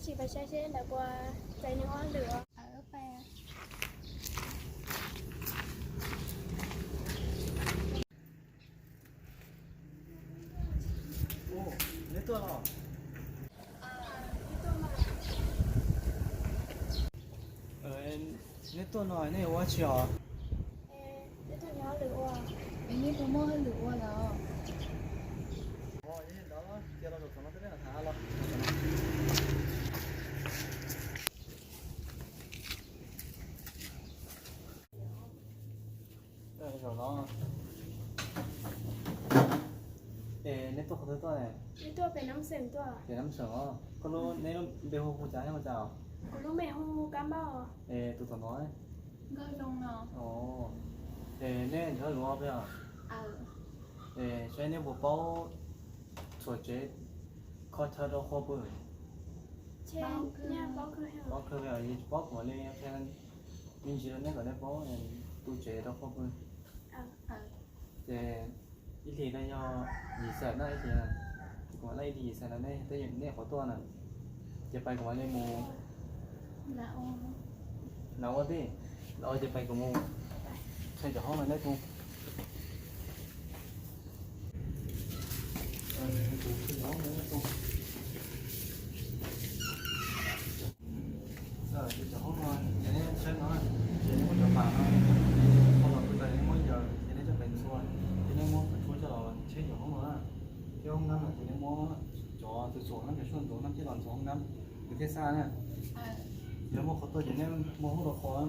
Tsis pais saib seb lawv puas txais neb ob lwm os. Neb tuaj los? Neb tuaj no nej yuav ua tsi os? Neb puas muaj hauj lwm ua lawm? Zaum no es neb tuaj qhov twg tuaj? Pem Nab Xeem os. Koj lub, neb lub npe hu hu cas thiab hu cas? Kuv lub npe hu Kab Npauj. Es tus thaum no? Es neb yog luag peb os? Es saib neb puas paub txhuam tsev kho chaw rau qhua pw? Paub kawg, yog tsis paub kuv mam li qhia me ntsis rau neb kom neb paub tu tsev rau qhua pw. Ces ib hlis no yog yim xees na, ib hlis, kuv mam laij ib hlis yim xees no neb, neb qhuav tuaj na, ces pais kuv mam li mus. Lam ua tib, lam ua ces pais kuv mus. Tshem cov hoob no neb tu. Ces cov hoob no ces neb tsheb no, ces neb muab cov pas no, qhov los pw tas neb muab yaws ces neb coj pem ntxhua, ces neb muab tus tshuab coj los tsheb cov hoob no na. Thiab hoob nab no ces neb muab cov txhuam txhuam no, cov suab ntxuav no coj los ntxuav hoob nab, nws thiaj xaj na. Yog muaj qhov tuaj ces neb muab hoob rau qhua,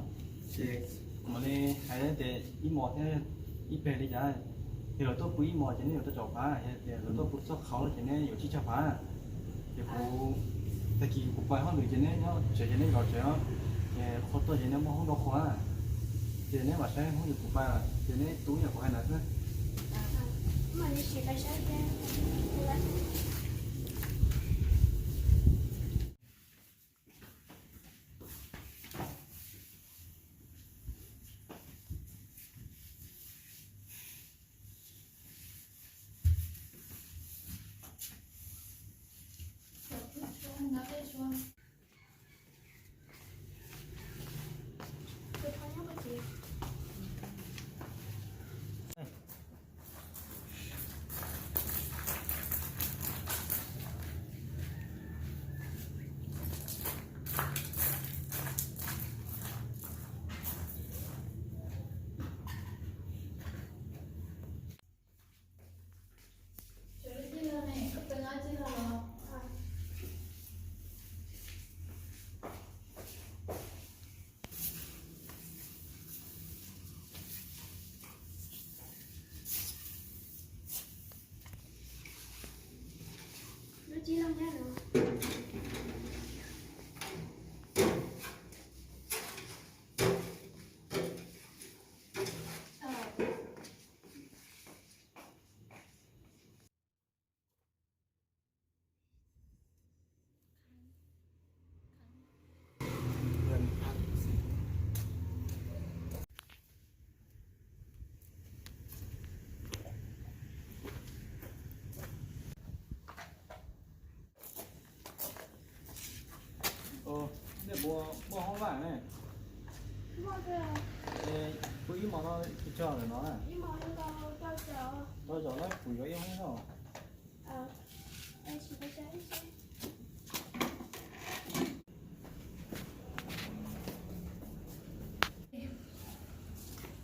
ces kuv mam li hais tias ib mos thiab ib peg li cas. Yog lawv tuaj pw ib mos ces neb yuav tau caum phav, yog tias lawv tuaj pw txoj qhauv ces neb yuav tsib caug phav. Ces kuv, tag kis kuv pais hauj lwm ces neb nyob tsev ces neb zov tsev os. Ces qhua tuaj ces neb muab hoob rau qhua, ces neb mam saib hoob yog kuv pais lawm ces neb tu ib yam kuv hais ntawd xwb. Nej puas muaj hoob vaj ne? Kuv ib hmos no tsis txog lawm no na. Rau zaum no kuv yuav ib hoob no.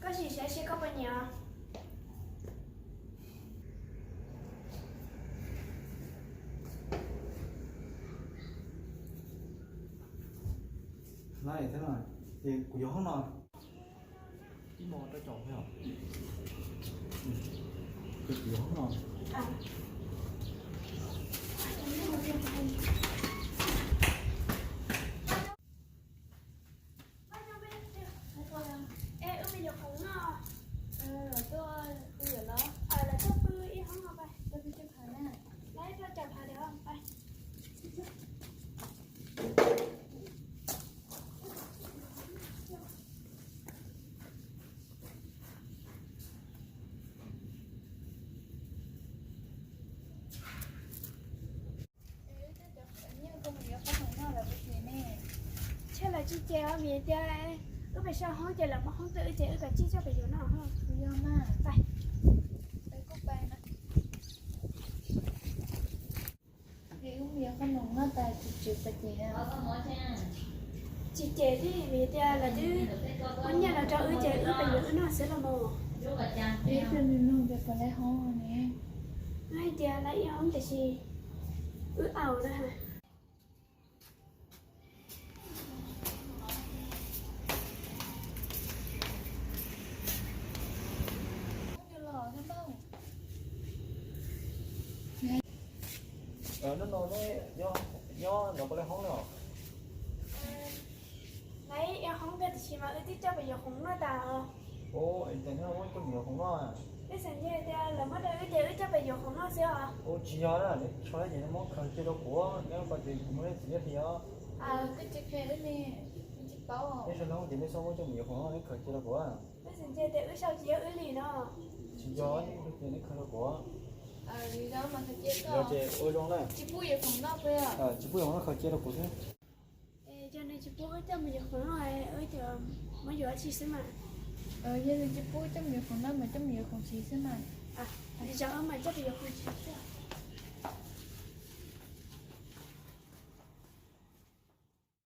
Koj sim saib seb koj puas nyiam. Laj thiab no, ces kuv yuav hoob no. Ib hmos rau caum thiab. Ces kuv yuav hoob no. Es wb me nyuam qhuav no, lawv tuaj pw ib hoob no pais, lawv tuaj caum phav, lawv tuaj caum phav lawm pais. Tsis ces os, vim tias wb pem sau hoob ces lawv muab hoob rau wb ces wb kav tsij coj pem yuav noj. Yog mas. Tsis ces thiab, vim tias lawv twb muab nyiaj los rau wb ces wb pem yuav wb noj xwb los mas. Wb hais tias lawv ib hoob tiam sis wb au na. Hnub no neb nyob no puas laij hoob na? Laij ib hoob tiam sis mas wb twb coj pem yuav khoom noj tas. Ua cas neb muab coj mus yuav khoom noj? Wb xav ntshe tias lawv muab rau wb ces wb coj pem yuav khoom noj xwb os. Ua tsis yog na, neb sau ces neb muab khaws cia rau kuv, neb ko ces kuv muaj leej txiv nyob tiag. Neb sau no ces neb xub muab coj mus yuav khoom noj, neb khaws cia rau kuv. Wb xav ntshe tias wb sau tsis yog wb li no. Tsis yog, neb khaws cia neb khaws rau kuv. Yog ces ua zoo na. Tsis pub yuav khoom noj, khaws cia rau kuv xwb. Yog nws tsis pub wb coj mus yuav khoom noj, wb muab yuav tsis xwb mas. Yog nws tsis pub coj mus yuav khoom noj mas coj mus yuav khoom tsis xwb mas. Yog mas coj mus yuav khoom tsis xwb.